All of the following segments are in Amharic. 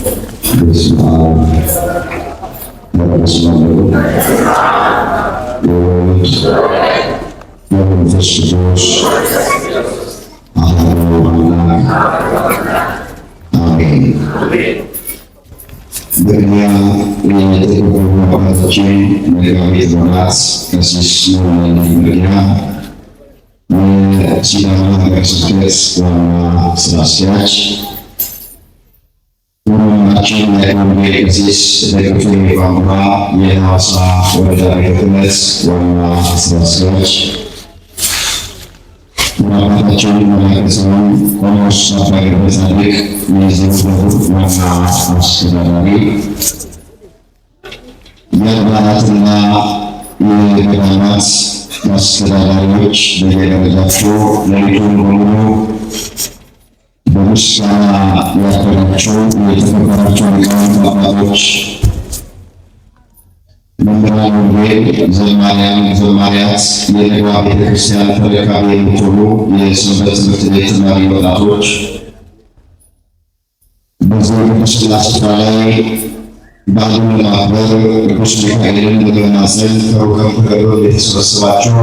በስመ አብ ወወልድ ወመንፈስ ቅዱስ አሐዱ አምላክ አሜን። በቅድሚያ የተከበሩ አባታችን መጋቤ ዲያቆናት ቀሲስ ሞላልኝ መርጊያ፣ የሲዳማ ሀገረ ስብከት ዋና ስራ አስኪያጅ፣ ወንድማችን ዲያቆን ቀሲስ ደግፌ ቋንቋ፣ የሐዋሳ ወረዳ ቤተ ክህነት ዋና ስራ አስኪያጅ፣ አባታችን መላከ ሰላም ቆሞስ አባ ገብረ ጻድቅ፣ የዚሁ ደብር ዋና አስተዳዳሪ፣ የአድባራትና የገዳማት አስተዳዳሪዎች በየደረጃቸው ሌሊቱን በሙሉ በምስጋና ያደራቸው የተከበራቸው ሊቃውንት አባቶች፣ መምህራን ወንጌል፣ ዘማሪያን፣ ዘማሪያት፣ የንግባ ቤተክርስቲያን ተረካቢ የምትሆኑ የሰንበት ትምህርት ቤት ተማሪ ወጣቶች፣ በዚህ ቅዱስና ስፍራ ላይ በዓሉን ለማክበር ቅዱስ ሚካኤልን ለመማፀን ከሩቅም ከቅርብም የተሰበሰባችሁ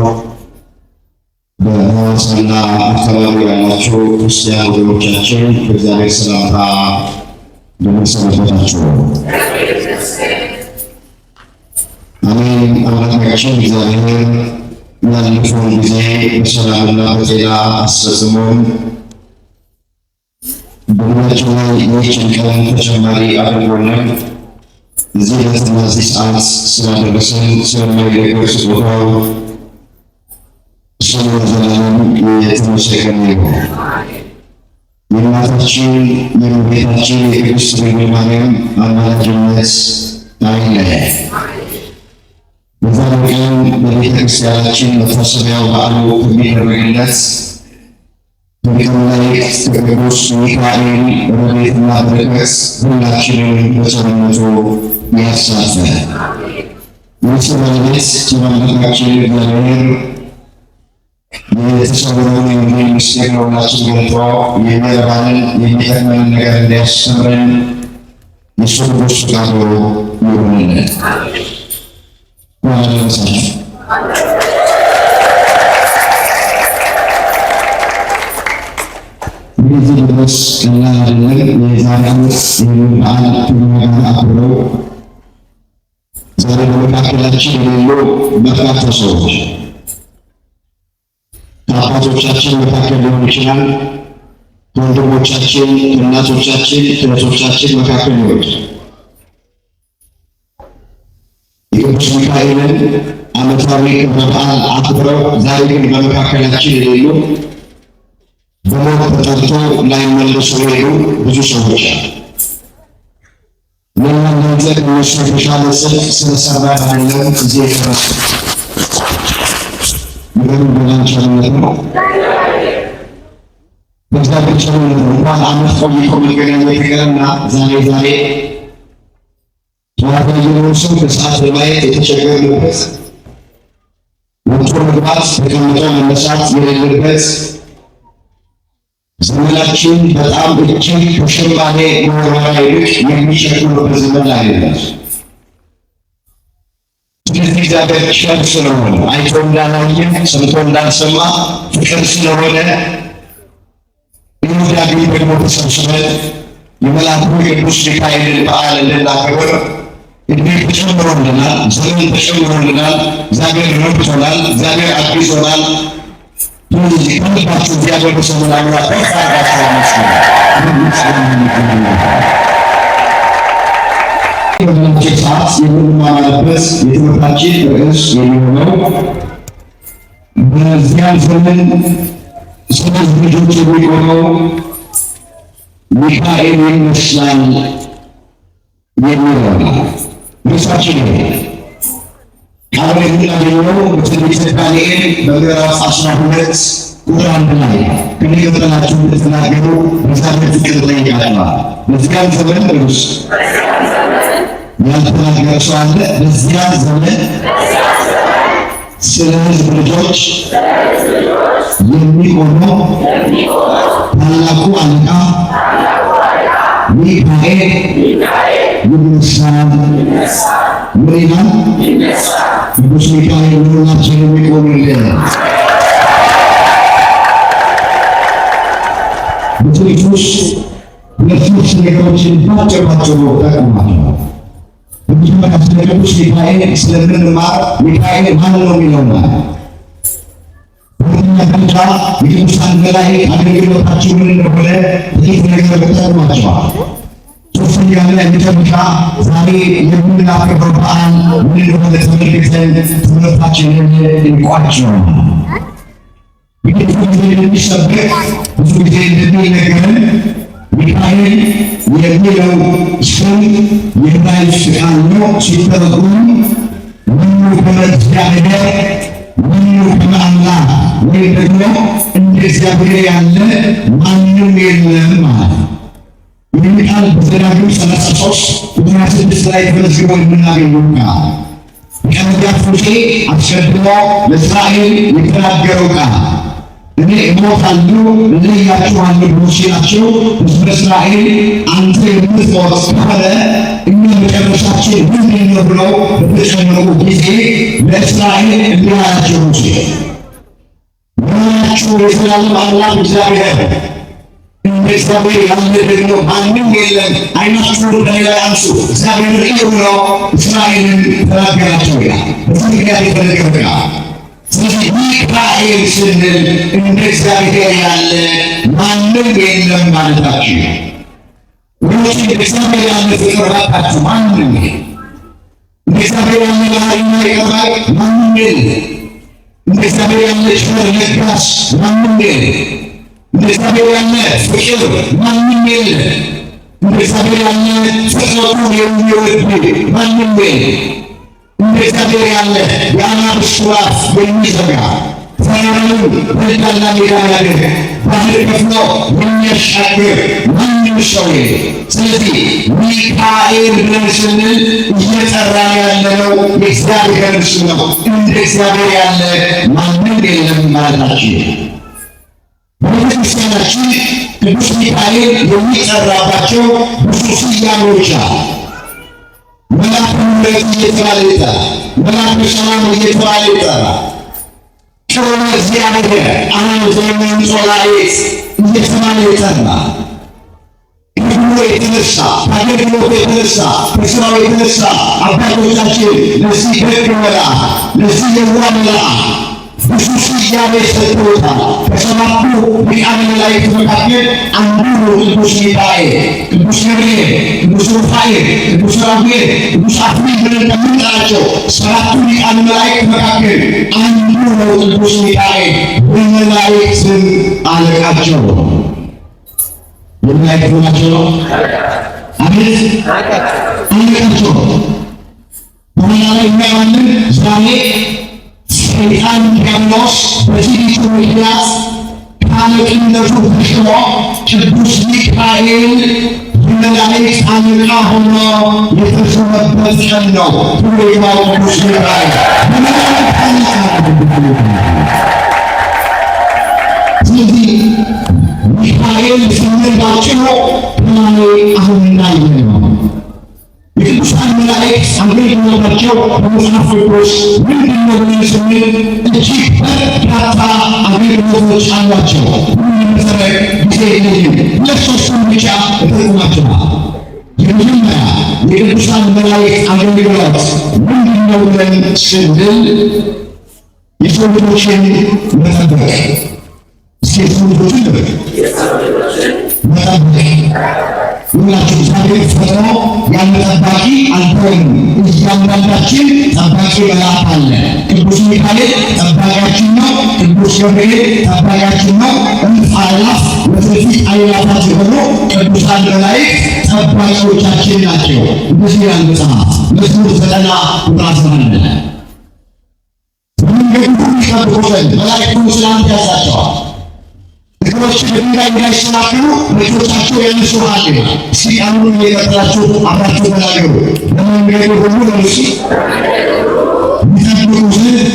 በሐዋሳና አካባቢ ያላችሁ ክርስቲያን ወገኖቻችን፣ በእግዚአብሔር ሰላምታ እንደምን ሰነበታችሁ? አሜን። አምላካችን እግዚአብሔር ያለፈውን ጊዜ በሰላምና በጤና አስፈጽሞን በሁላችን ላይ ይህችን ቀን ተጨማሪ አድርጎልን እዚህ ዕለትና እዚህ ሰዓት ስላደረሰን ስለማይነገር ስጦታው ስሙ ለዘላለም የተመሰገነ ይሁን። የእናታችን የእመቤታችን የቅድስት ድንግል ማርያም አማላጅነት አይለየን። በዛሬው ቀን በቤተ ክርስቲያናችን መታሰቢያው በዓሉ ከሚደረግለት ከሊቀ መላእክት ከቅዱስ ሚካኤል ረድኤትና በረከት ሁላችንን በቸርነቱ ያሳትፈን። የእርሱ ባለቤት አምላካችን እግዚአብሔር የተሰወረውን የወንጌል ምስጢር ለሁላችን ገልጦ የሚረባንን የሚጠቅመንን ነገር እንዲያስተምረን የእሱ ቅዱስ ፈቃዱ ይሁንልን። እንኳን አደረሳችሁ። እንግዲህ ድረስ ቀላል አይደለም። የዛሬ ዓመት ይህንን በዓል ከእኛ ጋር አክብረው ዛሬ በመካከላችን የሌሉ በርካታ ሰዎች ከአባቶቻችን መካከል ሊሆን ይችላል፣ ከወንድሞቻችን፣ ከእናቶቻችን፣ ከእህቶቻችን መካከል ሊሆን ይችላል። የቅዱስ ሚካኤልን ዓመታዊ ክብረ በዓል አክብረው ዛሬ ግን በመካከላችን የሌሉ፣ በሞት ተጠርተው ላይመለሱ የሄዱ ብዙ ሰዎች አሉ። እኔና እናንተ ከእነሱ የተሻለ ጽድቅ ስለሰራን አይደለም እዚህ የደረስነው። ነገሩ በማን ቸርነት ነው? በእግዚአብሔር ቸርነት ነው። እንኳን ዓመት ቆይቶ መገናኘት ይቅርና ዛሬ ዛሬ ጠዋት ያየነውን ሰው ከሰዓት ለማየት የተቸገርንበት፣ ወጥቶ መግባት ተቀምጦ መነሳት የሌለበት ዘመናችን በጣም እጅግ ከሸማኔ መወርወሪያ ይልቅ የሚቸኩሉበት ዘመን ላይ ነው። ስለዚህ እግዚአብሔር ቸር ስለሆነ፣ አይቶ እንዳላየ ሰምቶ እንዳልሰማ ፍቅር ስለሆነ፣ እኛ ደግሞ ተሰብስበን የመልአኩ የቅዱስ ሚካኤልን በዓል እንድናከብር እድሜ ተጨምሮልናል፣ ዘመን ተጨምሮልናል። እግዚአብሔር ረድቶናል። እግዚአብሔር አግዞናል። ስለዚህ ከልባችሁ እግዚአብሔር ስሙን አምላክ ከፍ አድርጋችሁ አመስግኑ። ሰዓት የምንማማርበት የትምህርታችን ርዕስ የሚሆነው በዚያን ዘመን ስለ ሕዝብ ልጆች የሚቆመው ሚካኤል ይመስላል የሚለው ነው። ርዕሳችን ይሄ ቃሉ የምናገኘው በትንቢተ ዳንኤል በምዕራፍ 12 ቁጥር 1 ላይ ከኔ ቀጥላችሁ እንድትናገሩ በእግዚአብሔር ፍቅር እጠይቃለሁ። በዚያን ዘመን ቅዱስ ያልተናገረ ሰው አለ? በዚያን ዘመን ስለ ሕዝብ ልጆች የሚቆመው ታላቁ አለቃ ሚካኤል ይነሳል። ምን ይላል? ቅዱስ ሚካኤል ሁላችንም የሚቆምልን በትንሽ ሁለት ሶስት ነገሮችን ባጭር ባጭሩ ጠቅማቸዋል። በመጀመሪያ ስለ ቅዱስ ሚካኤል ስለምንማር ሚካኤል ማን ነው የሚለው ነው። በሁለተኛ ደረጃ የቅዱሳን መላእክት አገልግሎታቸው ምን እንደሆነ ጥቂት ነገር ጠቅማቸዋል። ሶስተኛ ላይ የመጨረሻ ዛሬ የምናከብረው በዓል ምን እንደሆነ ተመልክተን ትምህርታችንን እንቋጨዋለን። ብዙ ጊዜ እንደሚሰበክ፣ ብዙ ጊዜ እንደሚነገረን ሚካኤል የሚለው ስም የዕብራይስጥ ቃል ነው። ሲተረጎም መኑ ከመ እግዚአብሔር፣ መኑ ከመ አምላክ ወይም ደግሞ እንደ እግዚአብሔር ያለ ማንም የለም ማለት ነው። ይህ ቃል በዘዳግም 33 ቁጥር 26 ላይ ተመዝግቦ የምናገኘው ቃል፣ ሊቀ ነቢያት ሙሴ አስቀድሞ ለእስራኤል የተናገረው ቃል፣ እኔ እሞታለሁ እለያችኋለሁ ብሎ ሲላቸው ሕዝበ እስራኤል አንተ የምትሞት ከሆነ እኛ መጨረሻችን ምንድን ነው ብለው በተጨነቁ ጊዜ ለእስራኤል እንዲህ አላቸው ሙሴ፣ መሆናችሁ የዘላለም አምላክ እግዚአብሔር፣ እንደ እግዚአብሔር ያለ ደግሞ ማንም የለም። ዓይናችሁን በእኔ ላይ አንሱ፣ እግዚአብሔርን እዩ ብሎ እስራኤልን ተናገራቸው ይላል። በዚህ ምክንያት የተነገረ ቃል። ስለዚህ ሚካኤል ስንል እንደ እግዚአብሔር ያለ ማንም የለም ማለታችን። ወገኖች፣ እንደ እግዚአብሔር ያለ ፍቅር እባካችሁ ማንም የለም። እንደ እግዚአብሔር ያለ መሐሪና ይቅር ባይ ማንም የለም። እንደ እግዚአብሔር ያለ ቸር ለጋስ ማንም የለም። እንደ እግዚአብሔር ያለ ፍቅር ማንም የለም። እንደ እግዚአብሔር ያለ ፍጥረቱን የሚወድ ማንም የለም። እንደ እግዚአብሔር ያለ የአናብስቱን አፍ የሚዘጋ፣ ተራራውን ደልዳላ ሜዳ ያደርግ፣ ባህር ከፍሎ የሚያሻግር ማንም ሰው የለም። ስለዚህ ሚካኤል ብለን ስንል እየጠራን ያለነው የእግዚአብሔርን ስም ነው። እንደ እግዚአብሔር ያለ ማንም የለም ማለታችን። በቤተክርስቲያናችን ቅዱስ ሚካኤል የሚጠራባቸው ብዙ ስያሜዎች አሉ። መልአከ ምሕረት እየተባለ ይጠራል። መልአከ ሰላም እየተባለ ይጠራል። ቅርበ እግዚአብሔር አሁን ዘመንጾላዊት እየተባለ ይጠራል። ከግብሩ የተነሳ፣ ከአገልግሎቱ የተነሳ፣ ከስራው የተነሳ አባቶቻችን ለዚህ ደግ መልአክ፣ ለዚህ የዋህ መልአክ ብዙ ስያሜ ሰጥተውታል። ከሰባቱ ሊቃነ መላእክት መካከል አንዱ ነው ቅዱስ ሚካኤል፣ ቅዱስ ገብርኤል፣ ቅዱስ ሩፋኤል፣ ቅዱስ ራጉኤል፣ ቅዱስ አክሊል ብለን ከምንጠራቸው ሰባቱ ሊቃነ መላእክት መካከል አንዱ ነው ቅዱስ ሚካኤል። የመላእክት አለቃቸው ነው። የመላእክት ናቸው። አቤት፣ አለቃቸው። በኋላ ላይ እናየዋለን። ዛሬ ሰይጣን ዲያብሎስ በትዕቢቱ ምክንያት ከአለቅነቱ ተሽሮ ቅዱስ ሚካኤል የመላእክት አለቃ ሆኖ የተሾመበት ቀን ነው። ክብር ይግባው ቅዱስ ሚካኤል። የመላእክት አለቃ ነው። ስለዚህ ሚካኤል ስንል ባጭሩ ከላይ አሁን እንዳየነው የቅዱሳን መላእክት አገልግሎታቸው በመጽሐፍ ቅዱስ ምንድን ነው ብለን ስንል እጅግ በርካታ አገልግሎቶች አሏቸው። ሁሉንም መሰረት ጊዜ የለኝም። ሁለት ሶስቱን ብቻ እጠቁማቸዋል። የመጀመሪያ የቅዱሳን መላእክት አገልግሎት ምንድን ነው ብለን ስንል የሰው ልጆችን መጠበቅ። እስኪ የሰው ልጆችን መጠበቅ። ሁላችሁ እግዚአብሔር ፈጥሮ ያለ ጠባቂ አልተወንም። እያንዳንዳችን ጠባቂ መልአክ አለ። ቅዱስ ሚካኤል ጠባቂያችን ነው። ቅዱስ ገብርኤል ጠባቂያችን ነው። እልፍ አእላፍ ወትልፊት አእላፋት የሆኑ ቅዱሳን መላእክት ጠባቂዎቻችን ናቸው። እንደዚህ ይላል መጽሐፍ፣ መዝሙር 90 ቁጥር 11 ላይ፣ በመንገዱ ሁሉ ይጠብቁ ዘንድ መላእክቱን ስላንተ ያዛቸዋል፣ እግሮች በድንጋይ እንዳይሰናከሉ በእጆቻቸው ያነሱሃል ይላል። እስኪ ቃሉን እየቀጠላችሁ አብራችሁ ተናገሩ። በመንገዱ ሁሉ ለምሱ ይጠብቁ ዘንድ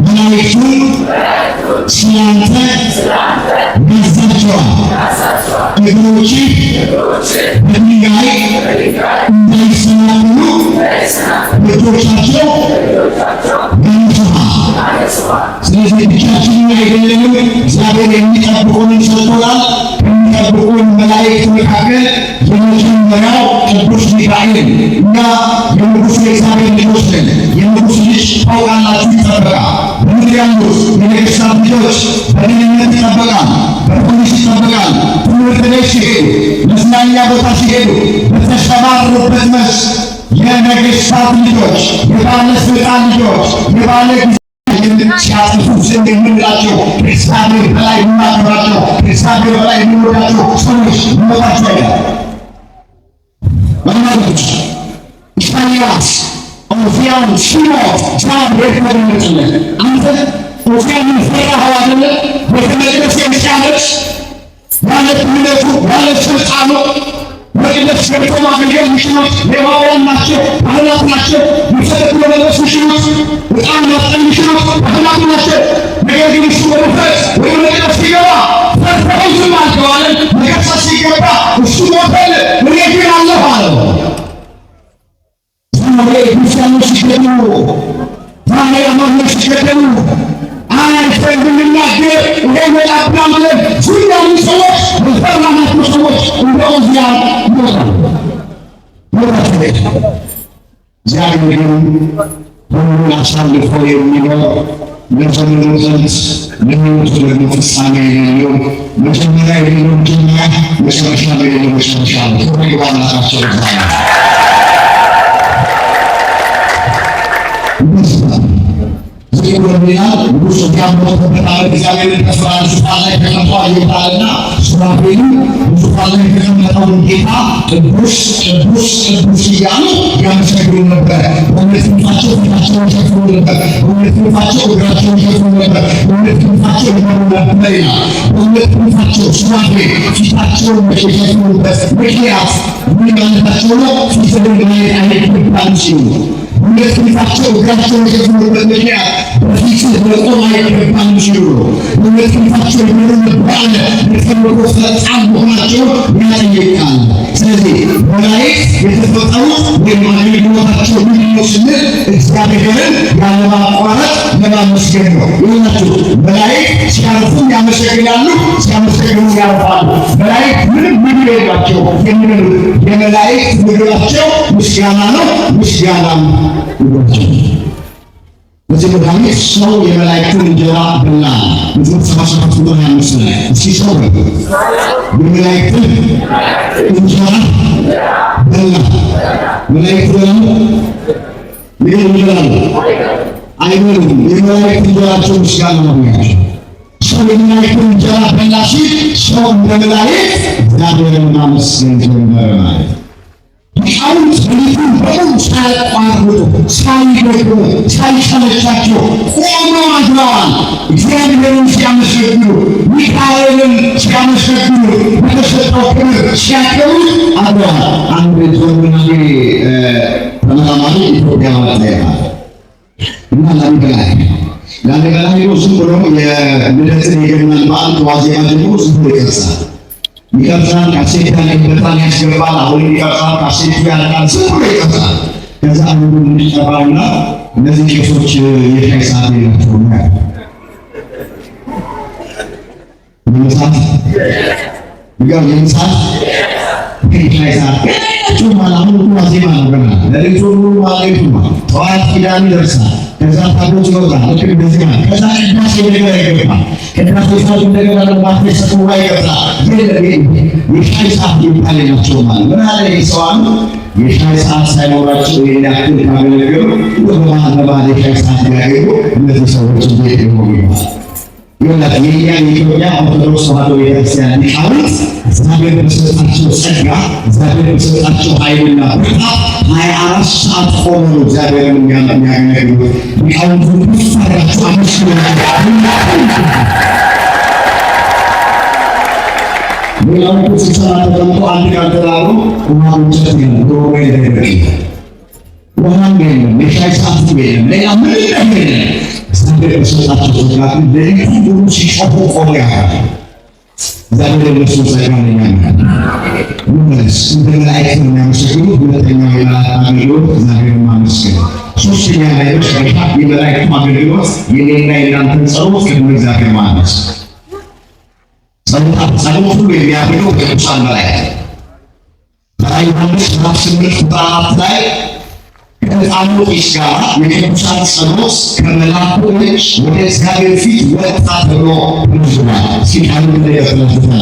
መላእክቱን ስላንተ ያዛቸዋል። እግሮችህ በድንጋይ እንዳይሰናከሉ በእጆቻቸው ያነሱሃል። ስለዚህ ብቻችንን አይደለንም። እግዚአብሔር የሚጠብቁንን ሰጥቶናል። ከሚጠብቁን መላእክት መካከል የመጀመሪያው ቅዱስ ሚካኤል። እኛ የንጉሱ የእግዚአብሔር ልጆች ነን። የንጉሱ ልጅ ታውቃላችሁ ይጠበቃል። በምድር ያሉት የነገሥታት ልጆች በደህንነት ይጠበቃል፣ በፖሊስ ይጠበቃል። ትምህርት ቤት ሲሄዱ፣ መዝናኛ ቦታ ሲሄዱ፣ በተሰማሩበት መስክ የነገሥታት ልጆች፣ የባለስልጣን ልጆች፣ የባለ ሲያጥፉ ዘንድ የምንላቸው ከእግዚአብሔር በላይ የምናከብራቸው ከእግዚአብሔር በላይ የምንወዳቸው ሰዎች ሞታቸው አይቀርም። በማለት ኢሳይያስ ኦዚያን ሲሞት እግዚአብሔር ተገለጠለት። አንተ ኦዚያንን ፈራኸው አይደለ? ቤተ መቅደስ የሚያለቅስ ያለ እምነቱ ያለ ስልጣኑ መቅደስ ገብቶ ማገልገል የሚችሉት ሌዋውያን ናቸው፣ ካህናት ናቸው። ልብሰ ተክህኖ መልበስ የሚችሉት፣ ዕጣን ማጠን የሚችሉት ካህናቱ ናቸው። ነገር ግን እሱ በድፍረት ወደ መቅደስ ሲገባ ፈርተኸው ዝም አልከው አለን። መገሰጽ ሲገባ እሱ ሞተልህ፣ እኔ ግን አለሁ አለው። ዛሬ ክርስቲያኖች ሲገደሉ፣ ዛሬ አማኞች ሲገደሉ አልፈን ብንናገር ይሄ ይመጣብናል ብለን ዝም ያሉ ሰዎች የፈራናቸው ሰዎች እንደ ኦዚያን ይሞታሉ። ሞታቸው እግዚአብሔር ግን ሁሉን አሳልፎ የሚኖር ለዘመኑ ጥንት ለሕይወቱ ደግሞ ፍጻሜ የሌለው መጀመሪያ የሌለው መጀመሪያ መጨረሻ የሌለው መጨረሻ ነው። ክብር ይግባ አምላካቸው እግዚአብሔር። ዝቅ ብሎ ይላል ንጉሡ ሞተበት ዓመት እግዚአብሔርን ከብርሃን ዙፋን ላይ ተቀምጦ አየሁታልና ሱራፌሉ ዙፋን ላይ የተቀመጠውን ጌታ ቅዱስ ቅዱስ ቅዱስ እያሉ ያመሰግኑ ነበር። በሁለት ክንፋቸው ፊታቸውን ሸፍነው ነበር። በሁለት ክንፋቸው እግራቸውን ሸፍነው ነበር። በሁለት ክንፋቸው ይበሩ ነበር ይላል። በሁለት ክንፋቸው ሱራፌል ፊታቸውን የሸፈኑበት ምክንያት ምን ማለታቸው ነው? ፊትህን ማየት አይገባም ሲሉ ሁለት ክንፋቸው እግራቸውን የሸፈኑበት ምክንያት በፊትህ መቆም አይገባም ሲሉ ነው። ሁለት ክንፋቸው ይበሩ ነበር አለ። የተመርኮ ፈጣን መሆናቸውን ያጠይቃል። ስለዚህ መላእክት የተፈጠሩት ወይም አገልግሎታቸው ምንድን ነው ስንል እግዚአብሔርን ያለማቋረጥ ለማመስገን ነው። ይኸውላችሁ መላእክት ሲያርፉም ያመሰግናሉ፣ ሲያመሰግኑ ያርፋሉ። መላእክት ምንም ምግብ የላቸው የሚበሉት የመላእክት ምግባቸው ምስጋና ነው። ምስጋናም ምግባቸው በዚህ መድኃኒት ሰው የመላእክትን እንጀራ በላ። መዝሙር 77 ቁጥር 25 ላይ እስኪ ሰው የመላእክትን እንጀራ በላ። መላእክት በላሉ? ምግብ ይበላሉ? አይበሉም። የመላእክት እንጀራቸው ምስጋና ነው ያቸው። ሰው የመላእክትን እንጀራ በላ ሲል ሰው እንደ መላእክት እግዚአብሔርን ማመስገን ጀመረ ማለት ነው። ሊቃውንት ሌሊቱን በሙሉ ሳያቋርጡ ሳይደክሙ ሳይሰለቻቸው ቆመው አድረዋል። እግዚአብሔርን ሲያመሰግኑ፣ ሚካኤልን ሲያመሰግኑ፣ በተሰጠው ክብር ሲያከብሩት አድረዋል። አንድ ጀርመናዊ ተመራማሪ ኢትዮጵያ መጣ ይላል እና ላሊበላ ሄዶ ዝም ብሎ የልደትን የገናን በዓል ከዋዜማ ጀምሮ ዝም ብሎ ይቀርጻል ይቀርጻል፣ ካሴት ያለበታል፣ ያስገባል። አሁንም ይቀርጻል፣ ካሴቱ ያልቃል። ዝም ብሎ ይቀርጻል። ከዛ አንዱ እንዲጠራውና እነዚህ ቄሶች የሻይ ሰዓት የላቸውም የምሳት የምሳት የሻይ ሰዓት የላቸውም አለ። አሁን እኮ ዋዜማ ነው ገና ሌሊቱን ሙሉ ማለቱ ጠዋት ኪዳን ይደርሳል። ከዛ ታቦት ይወጣል። ልክ እንደዚህ ማለት ከዛ ቅዳሴ እንደገና ይገባል። ቅዳሴ ሰዓት እንደገና ደግሞ ማቴ ይገባል። የሻይ ሰዓት የሚባል የላቸውም አለ። ምን አለ ይህ ሰው አሉ የሻይ ሰዓት ሳይኖራቸው ይህን ያክል ካገለገሉ በመሀል በመሀል የሻይ ሰዓት ቢያገኙ እነዚህ ሰዎች እንዴት ሊሆኑ ይሆናል? ይኸውላችሁ የእኛ የኢትዮጵያ ኦርቶዶክስ ተዋሕዶ ቤተክርስቲያን ሊቃውንት እግዚአብሔር በሰጣቸው ጸጋ፣ እግዚአብሔር በሰጣቸው ኃይልና ብርታት 24 ሰዓት ቆመው ነው እግዚአብሔርን የሚያገለግሉት። ሊቃውንቱን ከፍ አድርጋችሁ አመስግኑ። ሌላው እኮ ስብሰባ ተቀምጦ አንድ ቃል ተናግሮ ውሃ እንጨት የለም፣ ዶሮ የለም፣ ውሃም የለም፣ የሻይ ሰዓትም የለም፣ ሌላ ምንም ነገር የለም። እግዚአብሔር በሰጣቸው ጸጋ ግን ሌሊቱን ሙሉ ሲጮሁ ቆመው ያድራሉ። እግዚአብሔር የነሱ ጸጋ ለኛ ይመለስ። እንደ መላእክት ነው የሚያመሰግኑት። ሁለተኛው የመላእክት አገልግሎት እግዚአብሔርን ማመስገን። ሶስተኛ ላይ መጨረሻ የመላእክቱ አገልግሎት የኔና የእናንተን ጸሎት ቅድመ እግዚአብሔር ማድረስ። ጸሎት ሁሉ የሚያደርገው ቅዱሳን መላእክት። ራዕየ ዮሐንስ ምዕራፍ 8 ቁጥር 4 ላይ ከዕጣኑ ጢስ ጋር የቅዱሳን ጸሎት ከመልአኩ እጅ ወደ እግዚአብሔር ፊት ወጣ ተብሎ ተመዝግቧል። እስኪ ቃሉን እንደገና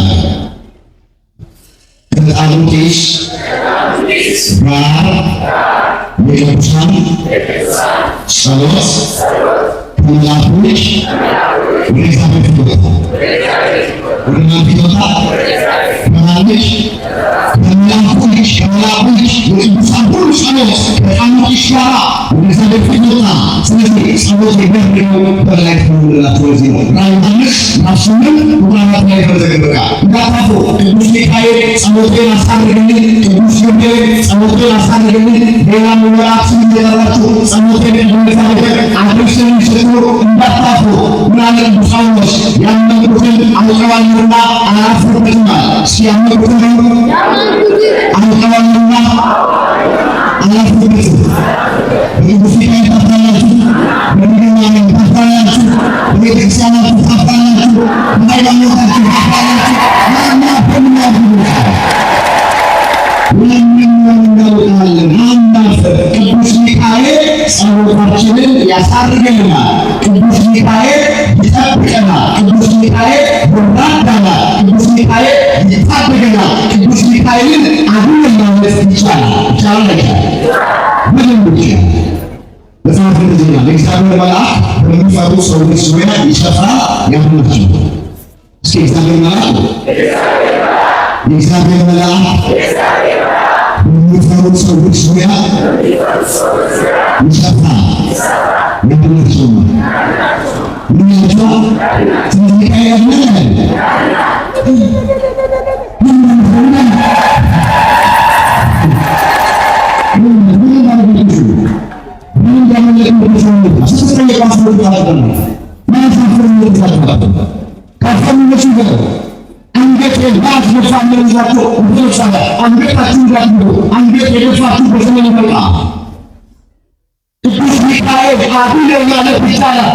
ከዕጣኑ ጢስ ጋር የቅዱሳን ጸሎት ከመልአኩ እጅ ወደ እግዚአብሔር ፊት ወጣ። ወደ ማን ፊት ወጣ? ከማን እጅ? ከመልአኩ እጅ። ከመልአኩ እጅ የቅዱሳን ሁሉ ጸሎት ከዕጣኑ ጢስ ጋር ወደ እግዚአብሔር ፊት ወጣ። ስለዚህ ጸሎት የሚያደርገው በመላእክት ነው የምንላቸው ለዚህ ነው። ራዕየ ዮሐንስ ምዕራፍ 8 ቁጥር 4 ላይ የተመዘገበ ቃል እንዳታፍሩ። ቅዱስ ሚካኤል ጸሎቴን አሳርግልኝ፣ ቅዱስ ገብርኤል ጸሎቴን አሳርግልኝ፣ ሌላም መልአክ ስም እየጠራችሁ ጸሎቴን ቅድመ እግዚአብሔር አድርስልኝ ስትሉ እንዳታፍሩ። ምን አለ ቅዱስ ጳውሎስ? ያመንኩትን አውቀዋለሁና አላፍርበትም አለ። እስኪ ያመንኩትን አውቀዋለሁና አላፍርበትም። በቅዱስ ሚካኤል ታፍራላችሁ፣ በድንግል ማርያም ታፍራላችሁ፣ በቤተክርስቲያናችሁ ታፍራላችሁ፣ በሃይማኖታችሁ ታፍራላችሁ። እናውቃለን፣ አናፍርም። ቅዱስ ሚካኤል ጸሎታችንን ያሳርግልናል። ቅዱስ ሚካኤል ይጠብቀናል። ቅዱስ ሚካኤል ይራዳናል። ቅዱስ ሚካኤል ይታደገናል። ቅዱስ ሚካኤልን አሁን ማለት ይቻላል። ይቻላል አይቻልም? ምንም ይቻላል። መጽሐፍ እንደዚህ ይላል፣ የእግዚአብሔር መልአክ በሚፈሩ ሰዎች ዙሪያ ይሰፍራል ያድናቸዋል። እስኪ የእግዚአብሔር መልአክ፣ የእግዚአብሔር መልአክ በሚፈሩ ሰዎች ዙሪያ ይሰፍራል ያድናቸዋል። ምን ይላቸዋል? ስለዚህ ሚካኤል ያድናል። ቅዱስ ሚካኤል አሁን ማለት ይቻላል።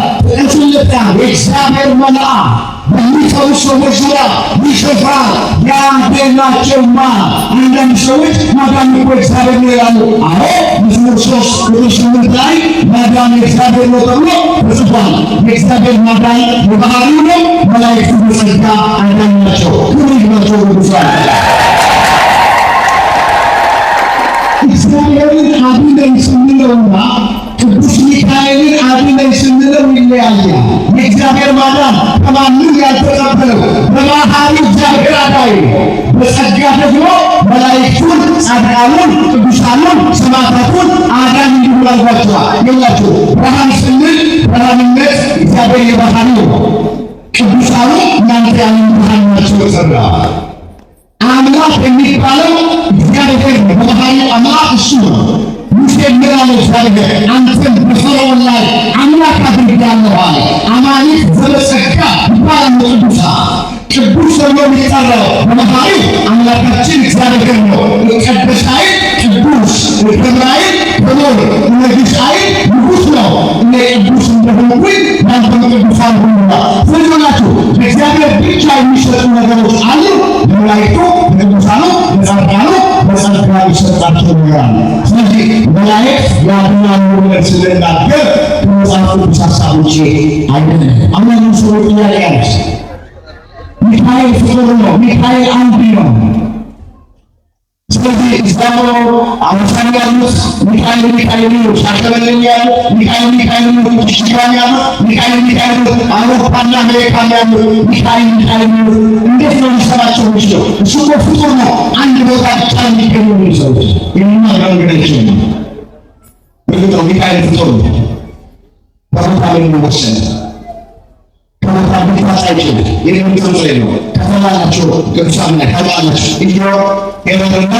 የእግዚአብሔር መልአክ በሚፈሩ ሰዎች ዙሪያ ይሰፍራል ያድናቸውማል። አንዳንድ ሰዎች ማዳን እኮ እግዚአብሔር ነው ይላሉ። አዎ፣ መዝሙር 3 ቁጥር 8 ላይ ማዳን የእግዚአብሔር ነው ተብሎ ተጽፏል። የእግዚአብሔር ማዳን የባህሪው ነው። መላእክቱ በጸጋ አዳኝ ናቸው። ክብር ይግባቸው ቅዱሳን። እግዚአብሔርን አድነኝ ስንለውና ቅዱስ ሚካኤልን አድነኝ ስንለው ይለያያል። የእግዚአብሔር ማዳን ከማንም ያልተቀበለው በባህሪው እግዚአብሔር አዳኝ ነው። በጸጋ ደግሞ መላእክቱን፣ ጻድቃኑን፣ ቅዱሳኑን፣ ሰማዕታቱን አዳኝ እንዲሆኑ አድርጓቸዋል። የላቸው ብርሃን ስንል ብርሃንነት እግዚአብሔር የባህሪው ነው። ቅዱሳኑ እናንተ ያንን ብርሃን ናቸው ተብለዋል። አምላክ የሚባለው እግዚአብሔር ነው። በባህሪው አምላክ እሱ ነው። ሙሴ ምን አለው? እግዚአብሔር አንተን በፈርዖን ላይ አምላክ አድርጌሃለሁ አለ። አማልክት ዘበጸጋ ይባላሉ ቅዱሳን። ቅዱስ ተብሎ የሚጠራው በባህሪው አምላካችን እግዚአብሔር ነው። ቅዱስ ኃይል ቅዱስ፣ ክብር ኃይል ክቡር፣ ንጉሥ ኃይል ንጉሥ ነው። እኔ ቅዱስ እንደሆንኩኝ እናንተም ቅዱሳን ሁኑና። ስለዚህ ናችሁ ለእግዚአብሔር ብቻ የሚሰጡ ነገሮች አሉ። ለመላእክቱ፣ ለቅዱሳኑ፣ ለጻድቃኑ በጸጋ ይሰጣቸው ነገር አለ። ስለዚህ መላእክት ያድናሉ ብለን ስንናገር ከመጽሐፍ ቅዱስ ሀሳብ ውጭ አይደለም። አሁን ሰዎች ጥያቄ ያነሱ ሚካኤል ፍጡር ነው። ሚካኤል አንድ ነው። ስለዚህ እዛው አዋሳን ያሉት ሚካኤል ሚካኤል ነው፣ ሻሸመኔ ያሉት ሚካኤል ሚካኤል ነው፣ ጅጅጋም ያሉት ሚካኤል ሚካኤል ነው፣ አውሮፓና አሜሪካም ያሉት ሚካኤል ሚካኤል ነው። እንዴት ነው ሊሰማቸው የሚችለው? እሱ እኮ ፍጡር ነው። አንድ ቦታ ብቻ የሚገኙ ሰዎች ይህማ መንገዳቸው ነው። እርግጥ ነው ሚካኤል ፍጡር ነው። በቦታ ላይ የሚወሰን ከቦታ ሊፋት አይችልም። ይህን ጥርጥር የለውም። ከተማ ናቸው ቅዱሳን ላይ ታውቃላችሁ። ኢዮ ኤሮንና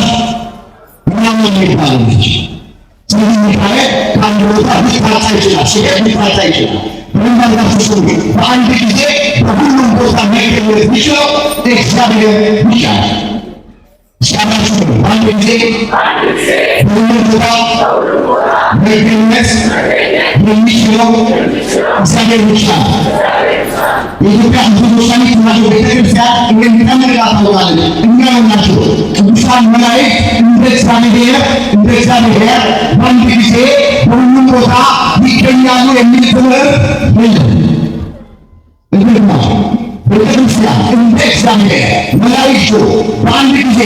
ምናምን የሚባል ልጅ። ስለዚህ ሚካኤል ከአንድ ቦታ ሊፋታ ይችላል። ሲሄድ ሊፋታ ይችላል። በምናልባቸው ሰው በአንድ ጊዜ በሁሉም ቦታ መገኘት የሚችለው እግዚአብሔር ብቻ ነው። እስካላችሁ በአንድ ጊዜ በሁሉም ቦታ መገኘት የሚችለው እግዚአብሔር ብቻ ነው። የኢትዮጵያ ኦርቶዶክሳዊት ተዋሕዶ ቤተክርስቲያን እንደሚጠምቃ ታውቃለች። እኛ ናቸው ቅዱሳን መላእክት እንደ እግዚአብሔር በአንድ ጊዜ በሁሉም ቦታ ይገኛሉ የሚል ትምህርት የለም። እንዴት ናቸው? ቤተክርስቲያን እንደ እግዚአብሔር መላእክቱ በአንድ ጊዜ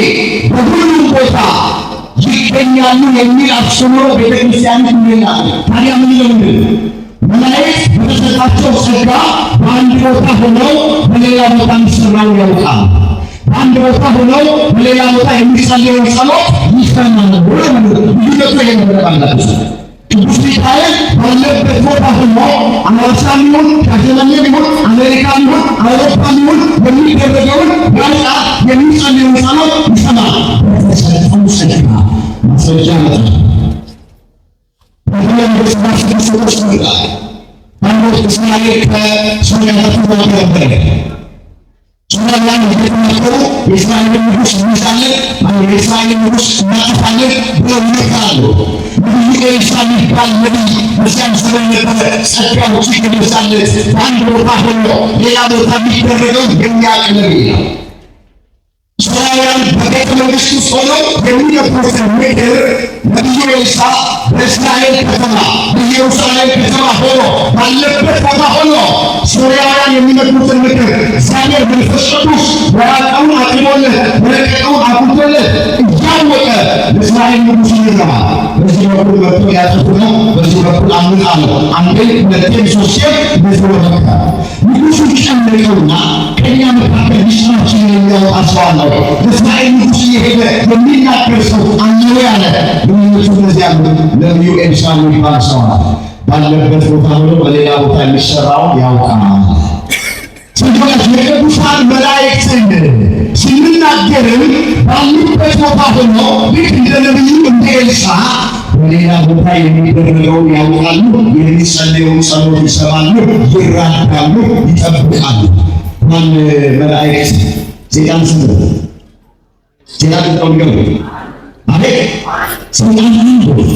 በሁሉም ቦታ ይገኛሉ የሚል አስተምህሮ ቤተክርስቲያን የላት። ታዲያ ምን ነው ምንድን ነው? መላእክት በተሰጣቸው ጸጋ በአንድ ቦታ ሆነው በሌላ ቦታ የሚሰራውን ያውቃል። በአንድ ቦታ ሆነው በሌላ ቦታ የሚጸለየውን ጸሎት ይሰማል። ልዩነቱ ይሄ ነው። በጣም ቅዱስ ሚካኤል ባለበት ቦታ ሆኖ ሐዋሳም ይሁን፣ ሻሸመኔም ይሁን፣ አሜሪካም ይሁን፣ አውሮፓም ይሁን የሚደረገውን ያውቃል። የሚጸለየውን ጸሎት ይሰማል። በተሰጠው ጸጋ ማስረጃ መጣ። ሰዎች አንድ ወቅት እስራኤል ከሶርያ ጋር ተዋግቶ ነበረ። ሶርያውያን እየተመከሩ የእስራኤልን ንጉሥ እንይዛለን፣ የእስራኤልን ንጉሥ እናጠፋለን ብለው ይመክራሉ። ነቢዩ ኤልሳዕ የሚባል ነቢይ በዚያን ዘመን ነበረ። ጸጋው እጅግ የበዛለት፣ በአንድ ቦታ ሆኖ ሌላ ቦታ የሚደረገው የሚያውቅ ነቢይ ነው። እስራኤላውያን በቤተ መንግሥት ውስጥ ሆነው የሚመክሩትን ምክር ነቢዩ ኤልሳዕ በእስራኤል ከተማ፣ በኢየሩሳሌም ከተማ ሆኖ፣ ባለበት ቦታ ሆኖ ሶርያውያን የሚመክሩትን ምክር እግዚአብሔር መንፈስ ቅዱስ የራቀውን አቅርቦለት፣ የረቀቀውን አጉልቶለት እያወቀ ለእስራኤል ንጉሥ ይነግረዋል። በዚህ በኩል መጥቶ ሊያጠፉ ነው፣ በዚህ በኩል አምልጥ አለው። አንዴ፣ ሁለቴም፣ ሶስቴም እንደዚህ ብሎ መከረ። ንጉሡ ጨነቀውና ከእኛ መካከል ሚስጥራችንን የሚያወጣ ሰው አለ ወይ? ለእስራኤል ንጉሥ እየሄደ የሚናገር ሰው አለ ወይ አለ። ነቢዮቹ እነዚህ ያሉ ነቢዩ ኤልሳዕ የሚባል ሰው አለ። ባለበት ቦታ ሆኖ በሌላ ቦታ የሚሰራውን ያውቃል። ስለዚህ የቅዱሳን መላእክትን ስንናገርም ባሉበት ቦታ ሆኖ ልክ እንደ ነቢዩ እንደ ኤልሳዕ በሌላ ቦታ የሚደረገውን ያውቃሉ፣ የሚጸለየውን ጸሎት ይሰማሉ፣ ይራዳሉ፣ ይጠብቃሉ። ማን መላእክት? ሰይጣን ስንት ነው? ሰይጣን ነው የሚገርም። አቤት፣ ሰይጣን አንድ ነው።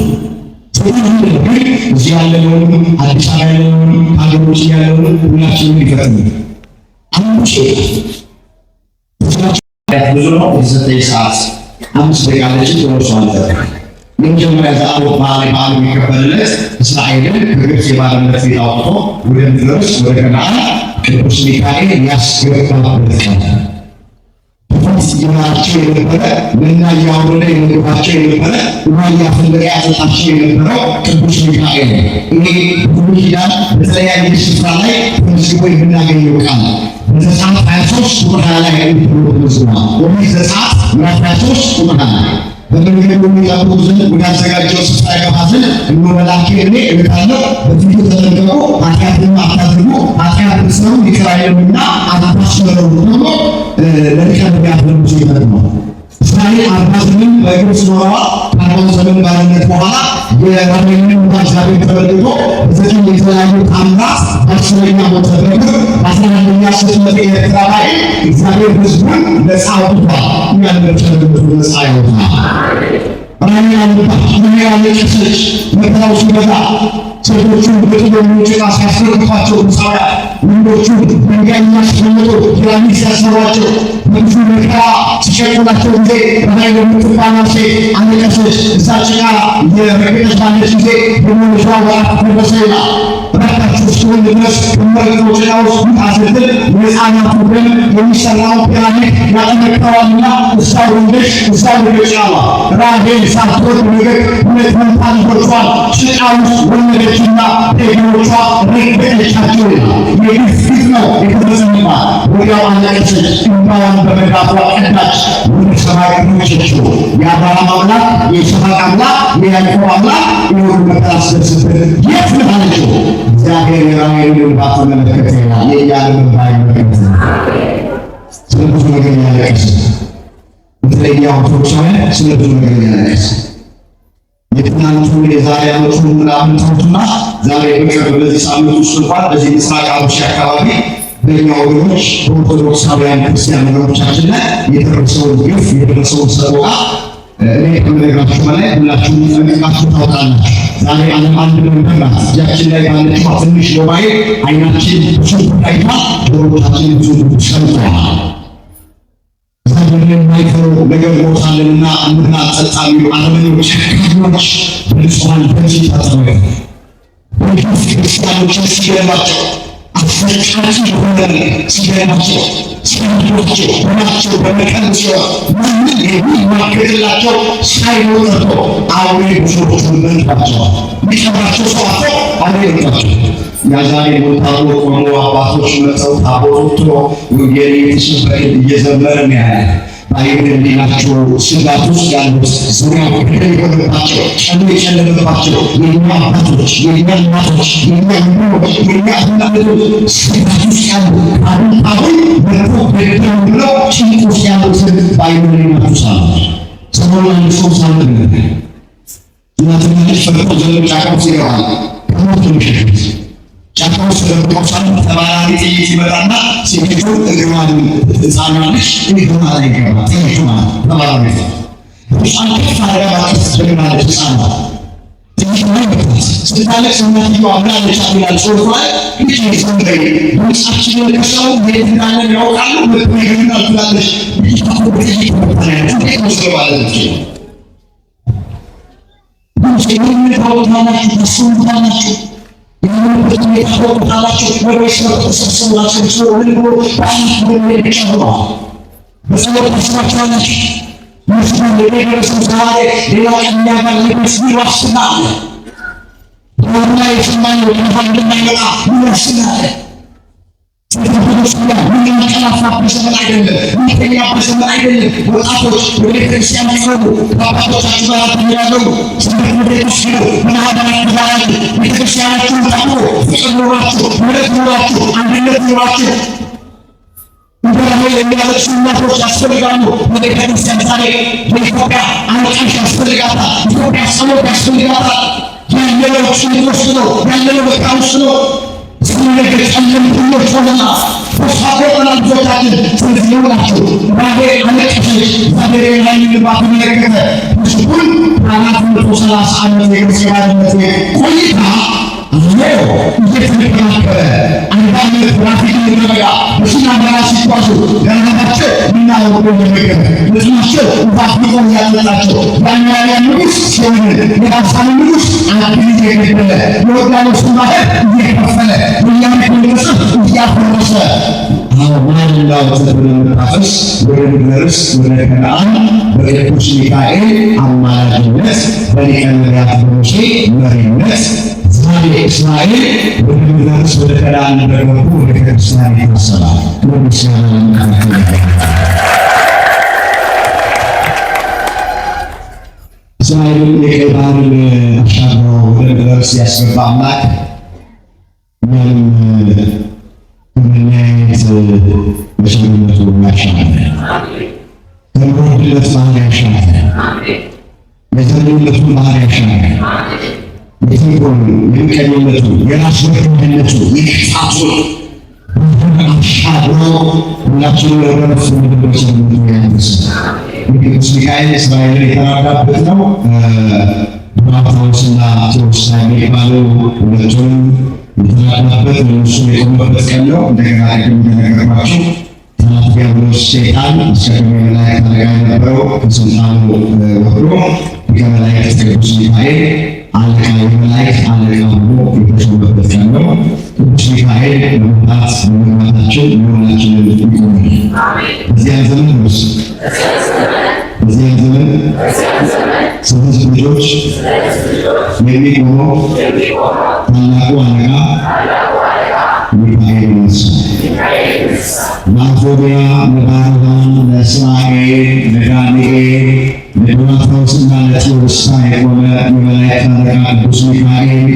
ሰይጣን አንድ ነው። ግን እዚህ ያለነውንም፣ አዲስ አበባ ያለነውንም፣ ከሀገር ውጭ ያለውንም ሁላችንም ሊፈትን አንዱ ሰይጣን ብዙ ነው። የተሰጠኝ ሰዓት 5 ደቂቃ አለችኝ። ቶሎ እሷን ልጠቅም። የመጀመሪያ ዘአቦት በዓል በዓል የሚከበርለት እስራኤልን ከግብፅ የባርነት ቤት አውጥቶ ወደ ምድረ ርስት፣ ወደ ከነዓን ቅዱስ ሚካኤል ያስገባበት ቀን፣ በፊት ይመራቸው የነበረ፣ መና እያወረደ የመግባቸው የነበረ፣ ውሃ እያፈለቀ ያጠጣቸው የነበረው ቅዱስ ሚካኤል። ይሄ ብሉይ ኪዳን በተለያየ ስፍራ ላይ ተመዝግቦ የምናገኘው ቃል በዘጸአት 23 ቁጥር 20 ላይ ተብሎ ተመዝግቧል። ኦሪት ዘጸአት ምዕራፍ 23 ቁጥር 20 በመንገዱ የሚጠብቁ ዘንድ ወዳዘጋጀው ስፍራ ይገባ ዘንድ እነሆ መልአኬን እኔ እልካለሁ። በፊቱ ተጠንቀቁ፣ ኃጢአትንም አታድርጉ፣ ኃጢአት ብትሠሩ ይቅር አይልምና አታስመረሩ ተብሎ ለሊቀ ነቢያት ለሙሴ ተነግሯል። እስራኤል 40 ዘመን በግብፅ ኖረዋል። ከ40 ዘመን ባርነት በኋላ የራሔልን እንባ እግዚአብሔር ተመልክቶ በዘጠኝ የተለያዩ ታምራት፣ በ10ኛ ሞተ በግር፣ በ11ኛ ስጥመተ ኤርትራ ላይ እግዚአብሔር ሕዝቡን ነፃ አውጥቷል። እኛን በቸርነቱ ነፃ ያወጣል። ራሔል አነባች፣ ራሔል አለቀሰች። መከራው ሲበዛ ሴቶቹን በጥበብ ጭቃ ሲያስረግጧቸው ግብፃውያን፣ ወንዶቹ ድንጋይ እያስቀመጡ ፒራሚድ ሲያሰሯቸው፣ በብዙ መከራ ሲጨቁናቸው ጊዜ ራሔል የምትባል ሴት አለቀሰች። እዛ ጭቃ እየረገጠች ባለች ጊዜ የመውለጃዋ ወራት ደረሰ ይላል። እባካችሁ እስክወልድ ድረስ ከምረግጠው ጭቃ ውስጥ ውጣ ስትል የሕፃናቱ ደም የሚሰራው ፒራሚድ ያጠነክረዋልና እዛው ወልደሽ እዛው ርገጪ አሏት። ራሔል ሳትወልድ ነገር ሁለት መንታ ልጆቿን ጭቃ ውስጥ ወለደችና በእግሮቿ ረገጠቻቸው ይላል። የግፍ ግፍ ነው የተፈጸመባት። ወዲያው አለቀሰች፣ እንባዋን በመዳፏ ቀዳች፣ ወደ ሰማይ ረጨችው። የአብርሃም አምላክ፣ የይስሐቅ አምላክ፣ የያዕቆብ አምላክ ይሁን መከራ ሲደርስብን የት ነህ አለችው። እግዚአብሔር የራሔልን እንባ ተመለከተ ይላል። የእኛንም እንባ ይመለከት። ስለ ብዙ ነገር እያለቀስን፣ በተለይ እኛ ኦርቶዶክሳውያን ስለ ብዙ ነገር እያለቀስን የትናንቱን የዛሬ ዓመቱን ምናምን ተውትና ዛሬ በቅርብ በዚህ ሳምንት ውስጥ እንኳን በዚህ ምስራቅ አርሲ አካባቢ በእኛ ወገኖች በኦርቶዶክሳውያን ክርስቲያን ወገኖቻችን ላይ የደረሰውን ግፍ፣ የደረሰውን ሰቆቃ እኔ ከምነግራችሁ በላይ ሁላችሁም ጠንቅቃችሁ ታውቃላችሁ። ዛሬ ዓለም አንድ መንደር ናት። እጃችን ላይ ባለችው ትንሽ ሞባይል አይናችን ብዙ አይቷል፣ ጆሮቻችን ብዙ ሰምተዋል። እግዚአብሔር የማይፈሩ ነገር ሞታለንና እንብላ እንጠጣ የሚሉ አረመኔዎች፣ ጨካኞች በንጹሐን ደም ሲታጠቡ፣ በግፍ ክርስቲያኖችን ሲገሏቸው፣ አሰቃቂ በሆነ ሲገሏቸው፣ ሲገድሏቸው፣ ደማቸው በመቀል ሲሆን ማንም የሚማገድላቸው ሳይኖር ቀርቶ አውሬ ብዙዎቹን በልቷቸዋል። የሚቀብራቸው ሰው አጥቶ አውሬ በልቷቸው። ያ ዛሬ ታቦት ቆሞ አባቶች መጥተው ታቦት ወጥቶ ወንጌል እየተሰበከ እየዘመርን ያለ በአይን ሕሊናቸው ስጋት ውስጥ ያሉት፣ ዙሪያው ገደል የሆነባቸው፣ ቀኑ የጨለመባቸው የኛ አባቶች፣ የኛ እናቶች፣ የኛ ወንድሞች፣ የኛ እናቶች ስጋት ውስጥ ያሉ፣ አሁን አሁን መጥተው ገደሉ ብለው ጭንቅ ውስጥ ያሉትን በአይን ሕሊናችሁ ሳሉ። ሰሞኑን አንድ ሰው ሳምንት ነበር። እናትና ልጅ ፈርተው ዘሎ ጫካ ውስጥ ይገባል። ከሞት ነው የሚሸሹት። ጫካ ውስጥ ተደብቀው ሳሉ ተባራሪ ጥይት ይመጣና ሴቲቱ እግሯን፣ ህፃኗ ልጅ እግሯ ላይ ይገባ ጥይቱ ማለት ተባራሪ። ድምጿን ከፍ አድርጋ ማልቀስ ትጀምራለች። ህፃኗ ጥይት ላይ መታት። ስታለቅስ እናትየዋ ምን አለቻት ይላል ጽሑፉ ላይ፣ ልጅ ዝም በይ፣ ድምፃችንን ከሰሙ የት እንዳለን ያውቃሉ፣ መጥተው ይገሉናል ትላለች። ልጅቷ እኮ በጥይት መታ ነው ያለችው። እንዴት ነው ዝም ማለት የምትችለው? ድምፅ ይህንን ታውቁታላችሁ፣ ታስቡታላችሁ፣ ያለንበት ሁኔታ ታውቁታላችሁ። ነገሮች ተሰብስበው ተሰብስበው ምን ብሎ በአንድ ብሎ ጨምረዋል። በጸሎት ታስባችኋላችሁ። ምስሉ የደረሰው ዛሬ ሌላ ቀን እኛ ጋር ሊደርስ ምን ዋስትና አለ? በወሩ ላይ የሰማነው እንኳን እንደማይመጣ ምን ዋስትና አለ? ስለተፈለሱ የምናንቀላፋበት ዘመን አይደለም። የምንተኛበት ዘመን አይደለም። ወጣቶች ወደ ቤተክርስቲያን ቅረቡ። ከአባቶቻችሁ ጋር ተነጋገሩ። ሰንበት ትምህርት ቤት ውስጥ ሂዱ። በማህበራት ተደራጁ። ቤተክርስቲያናችሁን ጠብቁ። ፍቅር ኑሯችሁ፣ ህብረት ኑሯችሁ፣ አንድነት ኑሯችሁ። እንደ ራሔል የሚያለቅሱ እናቶች ያስፈልጋሉ። ለቤተክርስቲያን ዛሬ ለኢትዮጵያ አልቃሽ ያስፈልጋታል። ኢትዮጵያ ጸሎት ያስፈልጋታል። ያለነው ጭንቅ ውስጥ ነው። ያለነው መከራ ውስጥ ነው። ስንነገር ጨለምተኞች ሆነናል። ተስፋ ቆርጠናል ብዙዎቻችን። ስለዚህ ይሁናችሁ ራሔል አለቀሰች፣ እግዚአብሔር የራሔልን እንባ ተመለከተ። ህዝቡን 430 ዓመት የግብፅ ባርነት ቆይታ አዎ እየተንከባከበ 40 ዓመት ራፊድ ምድረ በዳ በሲና በረሃ ሲጓዙ ለረሃባቸው መና ወርዶ እየመገበ፣ ለጥማቸው ውሃ አፍልቆ እያጠጣቸው፣ የአሞራውያን ንጉሥ ሴዎንን፣ የባሳንን ንጉሥ ዐግን እየገደለ፣ የዮርዳኖስን ባህር እየከፈለ፣ የኢያሪኮን ቅጥር እያፈረሰ፣ ማንና ወተት ወደምታፈስ ወደ ምድረ ርስት ወደ ከነዓን በቅዱስ ሚካኤል አማላጅነት በሊቀ ነቢያት በሙሴ መሪነት ዛሬ እስራኤል ወደ ምድረ ርስት ወደ ከነዓን እንደገቡ ወደ ክርስቲያን ይታሰባል። ክብር ምስጋና ለአምላካችን። እስራኤልን የቀይ ባህርን አሻግሮ ወደ ምድረ ርስት ያስገባ አምላክ እኛንም ከመለያየት በቸርነቱ ያሻግረን፣ ከኑሮ ውድነት ባህር ያሻግረን፣ የዘረኝነቱን ባህር ያሻግረን፣ የተንኮሉን፣ የምቀኝነቱን፣ የራስ ወዳድነቱን፣ የክፋቱን አሻግሮ ሁላችንም ለረፍት ምድር በቸርነቱ ያድርሰን። ቅዱስ ሚካኤል እስራኤልን የተራዳበት ነው። ዱራታዎስና ቴዎስታ የሚባሉ ሁለቱንም የተራዳበት፣ ለእነሱ የቆመበት ቀን ነው። እንደገና ቅድም እንደነገርኳችሁ ጠላት ዲያብሎስ ሰይጣን አስቀድሞ የመላእክት አለቃ የነበረው ከስልጣኑ ወርዶ ሊቀ መላእክት ቅዱስ ሚካኤል አለቃ፣ የመላእክት አለቃ ሆኖ የተሾመበት ቀን ነው። ቅዱስ ሚካኤል በመምጣት በመግባታችን የሁላችንን ይቆምልን። በዚያን ዘመን ውስጥ በዚያን ዘመን ስለ ሕዝብ ልጆች የሚቆመው ታላቁ አለቃ ሚካኤል ይነሳል። ለአፎብያ፣ ለባርባን፣ ለእስራኤል፣ ለዳንኤል፣ ለዶናታዎስና ለቴዎስታ የቆመ የመላእክት አለቃ ቅዱስ ሚካኤል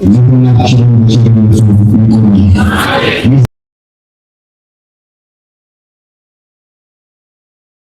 ለሁላችንም በቸርነቱ ይቆማል።